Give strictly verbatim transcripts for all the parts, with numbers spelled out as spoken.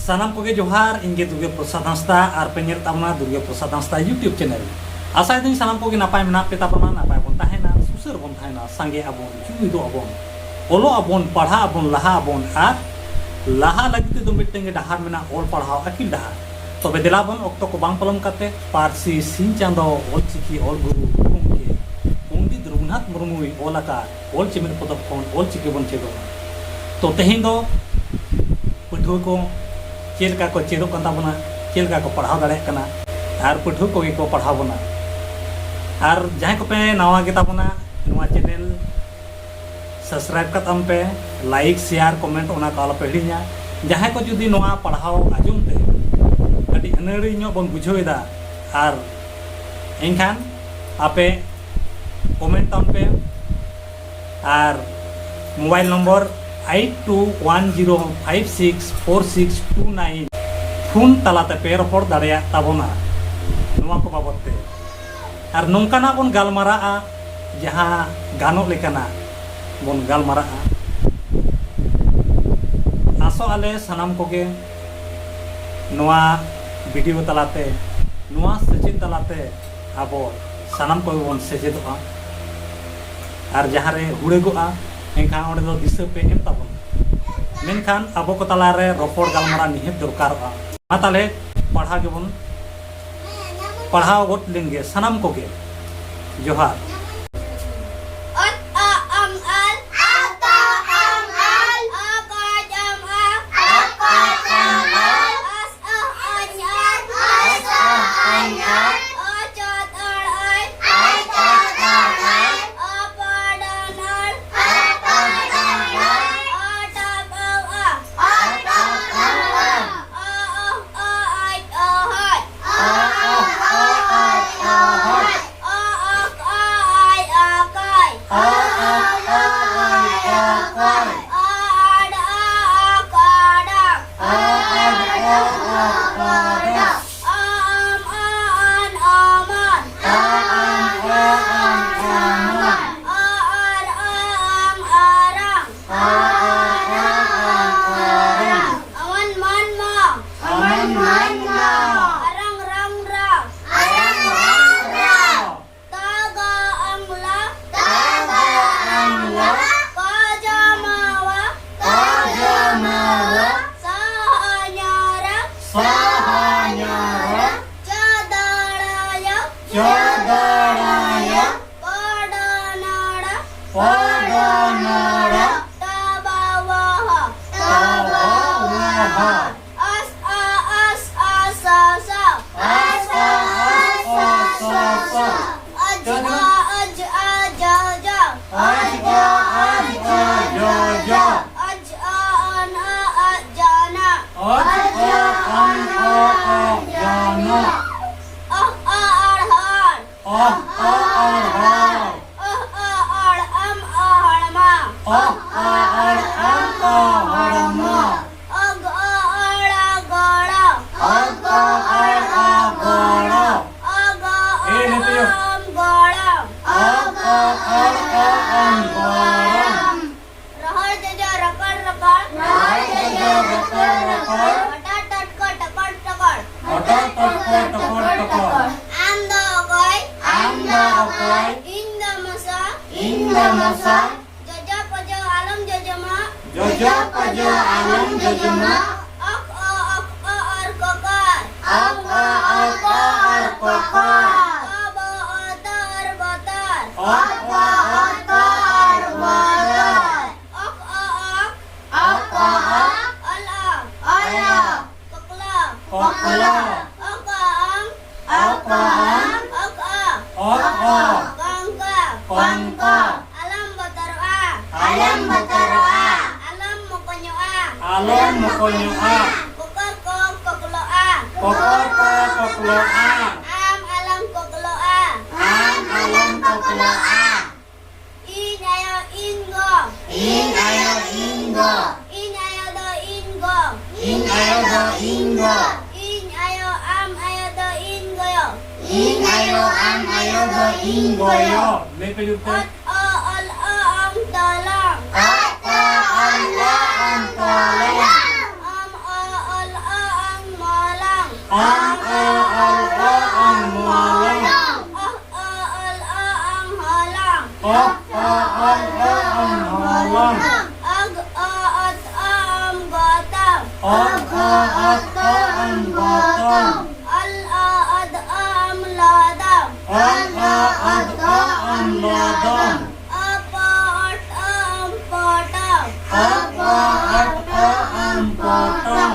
ᱥᱟᱱᱟᱢ ᱠᱚᱜᱮ ᱡᱚᱦᱟᱨ, ᱤᱧ ᱜᱮ ᱫᱩᱨᱜᱟᱹ ᱯᱨᱚᱥᱟᱫᱽ ᱦᱟᱸᱥᱫᱟ ᱟᱨ ᱯᱮ ᱧᱮᱞ ᱛᱟᱵᱚᱱᱟ ᱫᱩᱨᱜᱟᱹ ᱯᱨᱚᱥᱟᱫᱽ ᱦᱟᱸᱥᱫᱟ YouTube channel᱾ ᱟᱥᱟᱭᱮᱫᱟᱹᱧ ᱥᱟᱱᱟᱢ ᱠᱚᱜᱮ ᱱᱟᱯᱟᱭ ᱢᱮᱱᱟᱜ ᱯᱮ ᱛᱟᱵᱚᱱᱟ, ᱱᱟᱯᱟᱭ ᱵᱚᱱ ᱛᱟᱦᱮᱱᱟ, ᱥᱩᱥᱟᱹᱨ ᱵᱚᱱ ᱛᱟᱦᱮᱱᱟ, ᱥᱟᱸᱜᱮ ᱟᱵᱚᱱ, ᱡᱩᱢᱤᱫᱚᱜ ᱟᱵᱚᱱ, ᱚᱞᱚᱜ ᱟᱵᱚᱱ, ᱯᱟᱲᱦᱟᱜ ᱟᱵᱚᱱ, ᱞᱟᱦᱟᱜ ᱟᱵᱚᱱ᱾ ᱟᱨ ᱞᱟᱦᱟ ᱞᱟᱹᱜᱤᱫ ᱛᱮᱫᱚ ᱢᱤᱫᱴᱟᱝ ᱜᱮ ᱰᱟᱦᱟᱨ ᱢᱮᱱᱟᱜᱼᱟ, ᱚᱞ ᱯᱟᱲᱦᱟᱣ ᱟᱹᱠᱤᱞ ᱰᱟᱦᱟᱨ᱾ ᱛᱚᱵᱮ ᱫᱮᱞᱟ ᱵᱚᱱ ᱚᱠᱛᱚ ᱠᱚ ᱵᱟᱝ ᱯᱚᱞᱚᱢ ᱠᱟᱛᱮ ᱯᱟᱹᱨᱥᱤ ᱥᱤᱧ ᱪᱟᱸᱫᱚ ᱚᱞᱪᱤᱠᱤ ᱚᱞ ᱜᱩᱨᱩ ᱜᱚᱢᱠᱮ ᱯᱚᱱᱰᱤᱛ ᱨᱚᱜᱷᱩᱱᱟᱛᱷ ᱢᱩᱨᱢᱩᱭ ᱚᱞ ᱟᱠᱟᱫ ᱚᱞ ᱪᱮᱢᱮᱫ ᱯᱚᱛᱚᱵ ᱠᱷᱚᱱ ᱚᱞᱪᱤᱠᱤ ᱵᱚᱱ ᱪᱮᱫᱚᱜᱼᱟ᱾ ᱛᱚ ᱛᱮᱦᱮᱧ ᱫᱚ ᱯᱟᱹᱴᱷᱩᱣᱟᱹ ᱠᱚ ᱪᱮᱫ ᱞᱮᱠᱟ ᱠᱚ ᱪᱮᱫᱚᱜ ᱠᱟᱱ ᱛᱟᱵᱚᱱᱟ, ᱪᱮᱫ ᱞᱮᱠᱟ ᱠᱚ ᱯᱟᱲᱦᱟᱣ ᱫᱟᱲᱮᱭᱟᱜ ᱠᱟᱱᱟ, ᱟᱨ ᱯᱟᱹᱴᱷᱩᱣᱟᱹ ᱠᱚᱜᱮ ᱠᱚ ᱯᱟᱲᱦᱟᱣ ᱵᱚᱱᱟ᱾ ᱟᱨ ᱡᱟᱦᱟᱸᱭ ᱠᱚᱯᱮ ᱱᱟᱣᱟ ᱜᱮ ᱛᱟᱵᱚᱱᱟ, ᱱᱚᱣᱟ channel subscribe ᱠᱟᱛᱟᱢ ᱯᱮ, like, share, comment ᱚᱱᱟ ᱠᱚ ᱟᱞᱚᱯᱮ ᱦᱤᱲᱤᱧᱟ᱾ ᱡᱟᱦᱟᱸᱭ ᱠᱚ ᱡᱩᱫᱤ ᱱᱚᱣᱟ ᱯᱟᱲᱦᱟᱣ ᱟᱸᱡᱚᱢ ᱛᱮ ᱠᱟᱹᱴᱤᱡ ᱟᱹᱱᱟᱹᱲᱤ ᱧᱚᱜ ᱵᱚᱱ ᱵᱩᱡᱷᱟᱹᱣ ᱮᱫᱟ, ᱟᱨ ᱮᱱᱠᱷᱟᱱ ᱟᱯᱮ comment ᱛᱟᱢ ᱯᱮ, ᱟᱨ mobile number eight two one zero five six four six two nine phone ᱛᱟᱞᱟᱛᱮ ᱯᱮ ᱨᱚᱯᱚᱲ ᱫᱟᱲᱮᱭᱟᱜ ᱛᱟᱵᱚᱱᱟ ᱱᱚᱣᱟ ᱠᱚ ᱵᱟᱵᱚᱫ ᱛᱮ᱾ ᱟᱨ ᱱᱚᱝᱠᱟᱱᱟᱜ ᱵᱚᱱ ᱜᱟᱞᱢᱟᱨᱟᱜᱼᱟ, ᱡᱟᱦᱟᱸ ᱜᱟᱱᱚᱜ ᱞᱮᱠᱟᱱᱟᱜ ᱵᱚᱱ ᱜᱟᱞᱢᱟᱨᱟᱜᱼᱟ᱾ ᱟᱥᱚᱜ ᱟᱞᱮ ᱥᱟᱱᱟᱢ ᱠᱚᱜᱮ ᱱᱚᱣᱟ video ᱛᱟᱞᱟᱛᱮ, ᱱᱚᱣᱟ ᱥᱮᱪᱮᱫ ᱛᱟᱞᱟᱛᱮ ᱟᱵᱚ ᱥᱟᱱᱟᱢ ᱠᱚᱜᱮ ᱵᱚᱱ ᱥᱮᱪᱮᱫᱚᱜᱼᱟ᱾ ᱟᱨ ᱡᱟᱦᱟᱸ ᱨᱮ ᱦᱩᱲᱟᱹᱜᱚᱜᱼᱟ, ᱮᱱᱠᱷᱟᱱ ᱚᱸᱰᱮ ᱫᱚ ᱫᱤᱥᱟᱹ ᱯᱮ ᱮᱢ ᱛᱟᱵᱚᱱ᱾ ᱢᱮᱱᱠᱷᱟᱱ ᱟᱵᱚ ᱠᱚ ᱛᱟᱞᱟᱨᱮ ᱨᱚᱯᱚᱲ ᱜᱟᱞᱢᱟᱨᱟᱣ ᱱᱤᱦᱟᱹᱛ ᱫᱚᱨᱠᱟᱨᱚᱜᱼᱟ᱾ ᱢᱟ ᱛᱟᱦᱞᱮ ᱯᱟᱲᱦᱟᱣ ᱜᱮᱵᱚᱱ ᱯᱟᱲᱦᱟᱣ ᱜᱚᱫ ᱞᱮᱱ ᱜᱮ ᱥᱟᱱᱟᱢ ᱠᱚᱜᱮ᱾ ᱡᱚᱦᱟᱨ᱾ ᱦᱟ᱾ ᱚᱥ ᱚ ᱚᱥ ᱚ ᱥᱚ ᱥᱚ᱾ ᱚᱥ ᱚ ᱚᱥ ᱚ ᱥᱚ ᱥᱚ᱾ ᱚᱡ ᱚ ᱚᱡ ᱚ ᱡᱚ ᱡᱚ᱾ ᱚᱡ ᱚ ᱚᱡ ᱚ ᱡᱚ ᱡᱚ᱾ ᱚᱡ ᱚ ᱚᱱ ᱚ ᱚᱡ ᱡᱚᱱᱚ᱾ ᱚᱡ ᱚ ᱚᱱ ᱚ ᱚᱡ ᱡᱚᱱᱚ᱾ ᱚᱦ ᱚ ᱚᱲ ᱦᱚᱲ᱾ ᱚᱦ ᱚ ᱚᱲ ᱦᱚᱲ᱾ ᱚᱦ ᱚ ᱚᱲ ᱚᱢ ᱚ ᱦᱚᱲᱢᱚ᱾ ᱚᱦ ᱚ ᱚᱲ ᱚᱢ ᱚ ᱦᱚᱲᱢᱚ᱾ ᱚᱜ ᱚ ᱚᱲ ᱚ ᱜᱚᱲᱚ᱾ ᱚᱜ ᱚ ᱚᱲ ᱚ ᱜᱚᱲᱚ᱾ ᱚᱜ ᱚ ᱮ, ᱚᱲ ᱱᱚᱛᱮ ᱚ ᱭᱚ᱾ ᱚᱢ ᱜᱚᱲᱚᱢ᱾ ᱚᱜ ᱚ ᱚᱲ ᱚ ᱚᱢ ᱜᱚᱲᱚᱢ᱾ ᱨᱚᱦᱚᱲ ᱡᱚᱡᱚ ᱨᱚᱠᱚᱲ ᱨᱚᱠᱚᱲ᱾ ᱨᱚᱦᱚᱲ ᱡᱚᱡᱚ ᱨᱚᱠᱚᱲ ᱨᱚᱠᱚᱲ᱾ ᱦᱚᱴᱚᱨ ᱴᱚᱴᱠᱚ ᱴᱚᱠᱚᱨ ᱴᱚᱠᱚᱨ᱾ ᱦᱚᱴᱚᱨ ᱴᱚᱴᱠᱚ ᱴᱚᱠᱚᱨ ᱴᱚᱠᱚᱨ᱾ ᱟᱢ ᱫᱚ ᱚᱠᱚᱭ? ᱟᱢ ᱫᱚ ᱚᱠᱚᱭ? ᱤᱧ ᱫᱚ ᱢᱚᱥᱟ᱾ ᱤᱧ ᱫᱚ ᱢᱚᱥᱟ᱾ ᱡᱚᱡᱚ ᱯᱚᱡᱚ ᱟᱞᱚᱢ ᱡᱚᱡᱚᱢᱟ᱾ ᱡᱚᱡᱚ ᱯᱚᱡᱚ ᱟᱞᱚᱢ ᱡᱚᱡᱚᱢᱟ᱾ ᱚᱠ ᱚ ᱚᱠ ᱚ ᱚᱨ ᱠᱚᱠᱚᱨ᱾ ᱚᱠ ᱚ ᱚᱠ ᱚ ᱚᱨ ᱠᱚᱠᱚᱨ᱾ ᱚ ᱵᱚ ᱚ ᱛᱚ ᱚᱨ ᱵᱚᱛᱚᱨ᱾ ᱚ ᱵᱚ ᱚ ᱛᱚ ᱚᱨ ᱵᱚᱛᱚᱨ᱾ ᱚᱠ ᱚ ᱚᱠ᱾ ᱚᱠ ᱚ ᱚᱠ᱾ ᱚᱞ ᱚ᱾ ᱚᱞ ᱚ᱾ ᱠᱚᱠᱞᱚ᱾ ᱠᱚᱠᱞᱚ᱾ ᱚᱠ ᱚ ᱚᱝ᱾ ᱚᱠ ᱚ ᱚᱝ᱾ ᱚᱠ ᱚ᱾ ᱚᱠ ᱚ᱾ ᱠᱚᱝᱠᱚ᱾ ᱠᱚᱝᱠᱚ᱾ ᱟᱞᱚᱢ ᱵᱚᱛᱚᱨᱚᱜᱼᱟ᱾ ᱟᱞᱚᱢ ᱵᱚᱛᱚᱨᱚᱜᱼᱟ᱾ ᱟᱞᱚᱢ ᱢᱚᱠᱚᱧᱚᱜᱼᱟ᱾ ᱟᱞᱚᱢ ᱢᱚᱠᱚᱧᱚᱜᱼᱟ᱾ ᱠᱚᱠᱚᱨ ᱠᱚ ᱠᱚᱠᱞᱚᱜᱼᱟ᱾ ᱠᱚᱠᱚᱨ ᱠᱚ ᱠᱚᱠᱞᱚᱜᱼᱟ᱾ ᱟᱢ ᱟᱞᱚᱢ ᱠᱚᱠᱞᱚᱜᱼᱟ᱾ ᱟᱢ ᱟᱞᱚᱢ ᱠᱚᱠᱞᱚᱜᱼᱟ᱾ ᱤᱧ ᱟᱭᱳ ᱤᱧ ᱜᱚ᱾ ᱤᱧ ᱟᱭᱳ ᱤᱧ ᱜᱚ᱾ ᱤᱧ ᱟᱭᱳ ᱫᱚ ᱤᱧ ᱜᱚ᱾ ᱤᱧ ᱟᱭᱳ ᱫᱚ ᱤᱧ ᱜᱚ᱾ ᱤᱧ ᱟᱭᱳ ᱟᱢ ᱟᱭᱳ ᱫᱚ ᱤᱧ ᱜᱚᱭᱚ᱾ ᱤᱧ ᱟᱭᱳ ᱟᱢ ᱟᱭᱳ ᱫᱚ ᱤᱧ ᱜᱚᱭᱚ᱾ ᱞᱟᱹᱭ ᱯᱮ ᱡᱩᱨ ᱛᱮ᱾ ᱚᱛ ᱚ ᱚᱞ ᱚ ᱚᱢ ᱛᱚᱞᱚᱝ᱾ ᱚᱛ ᱚ ᱚᱞ ᱚ ᱚᱢ ᱛᱚᱞᱚᱝ᱾ ᱚᱢ ᱚ ᱚᱞ ᱚ ᱚᱝ ᱢᱚᱞᱚᱝ᱾ ᱚᱢ ᱚ ᱚᱞ ᱚ ᱚᱝ ᱢᱚᱞᱚᱝ᱾ ᱚᱦ ᱚ ᱚᱞ ᱚ ᱚᱝ ᱦᱚᱞᱚᱝ᱾ ᱚᱦ ᱚ ᱚᱞ ᱚ ᱚᱝ ᱦᱚᱞᱚᱝ᱾ ᱚᱜ ᱚ ᱚᱛ ᱚ ᱚᱢ ᱜᱚᱛᱚᱢ᱾ ᱚᱜ ᱚ ᱚᱛ ᱚ ᱚᱢ ᱜᱚᱛᱚᱢ᱾ ᱚᱞ ᱚ ᱚᱫ ᱚ ᱚᱢ ᱞᱚᱫᱚᱢ᱾ ᱚᱞ ᱚ ᱚᱫ ᱚ ᱚᱢ ᱞᱚᱫᱚᱢ᱾ ᱚᱯ ᱚ ᱚᱴ ᱚ ᱚᱢ ᱯᱚᱴᱚᱢ᱾ ᱚᱯ ᱚ ᱚᱴ ᱚ ᱚᱢ ᱯᱚᱴᱚᱢ᱾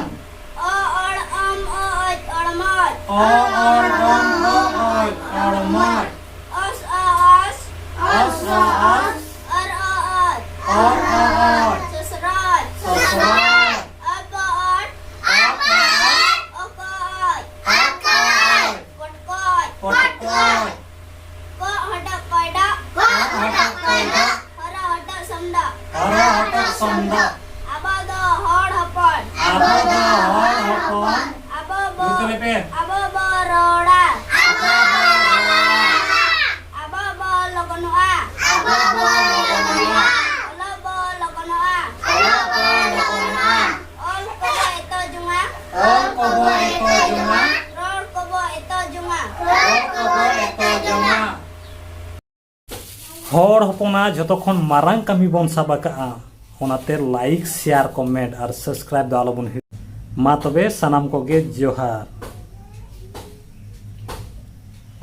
ᱚ ᱚᱲ ᱚᱢ ᱚ ᱚᱡ, ᱚᱲᱢᱚᱡ᱾ ᱚᱥ ᱚ ᱚᱥ, ᱚᱥ ᱚ ᱚᱥ᱾ ᱚᱨ ᱚ ᱚᱡ, ᱚᱨ ᱚ ᱚᱡ᱾ ᱥᱚᱥᱨᱚᱡ, ᱥᱚᱥᱨᱚᱡ᱾ ᱚᱯ ᱚ ᱚᱴ, ᱚᱯ ᱚ ᱚᱴ᱾ ᱚᱠ ᱚ ᱚᱡ, ᱚᱠ ᱚ ᱚᱡ᱾ ᱯᱚᱴᱠᱚᱡ, ᱯᱚᱴᱠᱚᱡ᱾ ᱠᱚᱜ ᱦᱚᱴᱚᱜ ᱠᱚᱭᱰᱚᱜ, ᱠᱚᱜ ᱦᱚᱴᱚᱜ ᱠᱚᱭᱰᱚᱜ᱾ ᱦᱚᱨᱚ ᱦᱚᱴᱚᱜ ᱥᱚᱢᱰᱚᱜ, ᱦᱚᱨᱚ ᱦᱚᱴᱚᱜ ᱥᱚᱢᱰᱚᱜ᱾ ᱟᱵᱚ ᱫᱚ ᱦᱚᱲ ᱦᱚᱯᱚᱱ, ᱟᱵᱚ ᱫᱚ ᱦᱚᱲ ᱦᱚᱯᱚᱱ᱾ ᱟᱵᱚ ᱵᱚ, ᱡᱩᱛ ᱞᱮᱯᱮ᱾ ᱟᱵᱚ ᱵᱚ ᱨᱚᱲᱟ, ᱟᱵᱚ ᱵᱚ ᱨᱚᱲᱟ᱾ ᱟᱵᱚ ᱵᱚ ᱞᱚᱜᱚᱱᱚᱜᱼᱟ, ᱟᱵᱚ ᱵᱚ ᱞᱚᱜᱚᱱᱚᱜᱼᱟ᱾ ᱚᱞᱚᱜ ᱵᱚ ᱞᱚᱜᱚᱱᱚᱜᱼᱟ, ᱚᱞᱚᱜ ᱵᱚ ᱞᱚᱜᱚᱱᱚᱜᱼᱟ᱾ ᱚᱞ ᱠᱚᱵᱚ ᱮᱛᱚ ᱡᱚᱝᱟ, ᱚᱞ ᱠᱚᱵᱚ ᱮᱛᱚ ᱡᱚᱝᱟ᱾ ᱨᱚᱲ ᱠᱚᱵᱚ ᱮᱛᱚ ᱡᱚᱝᱟ, ᱨᱚᱲ ᱠᱚᱵᱚ ᱮᱛᱚ ᱡᱚᱝᱟ᱾ ᱦᱚᱲ ᱦᱚᱯᱚᱱᱟᱜ ᱡᱷᱚᱛᱚ ᱠᱷᱚᱱ ᱢᱟᱨᱟᱝ ᱠᱟᱹᱢᱤ ᱵᱚᱱ ᱥᱟᱵ ᱟᱠᱟᱫᱼᱟ, ᱚᱱᱟᱛᱮ like, share, comment ᱟᱨ subscribe ᱫᱚ ᱟᱞᱚᱵᱚᱱ ᱦᱤᱲᱤᱧ᱾ ᱢᱟ ᱛᱚᱵᱮ ᱥᱟᱱᱟᱢ ᱠᱚᱜᱮ ᱡᱚᱦᱟᱨ᱾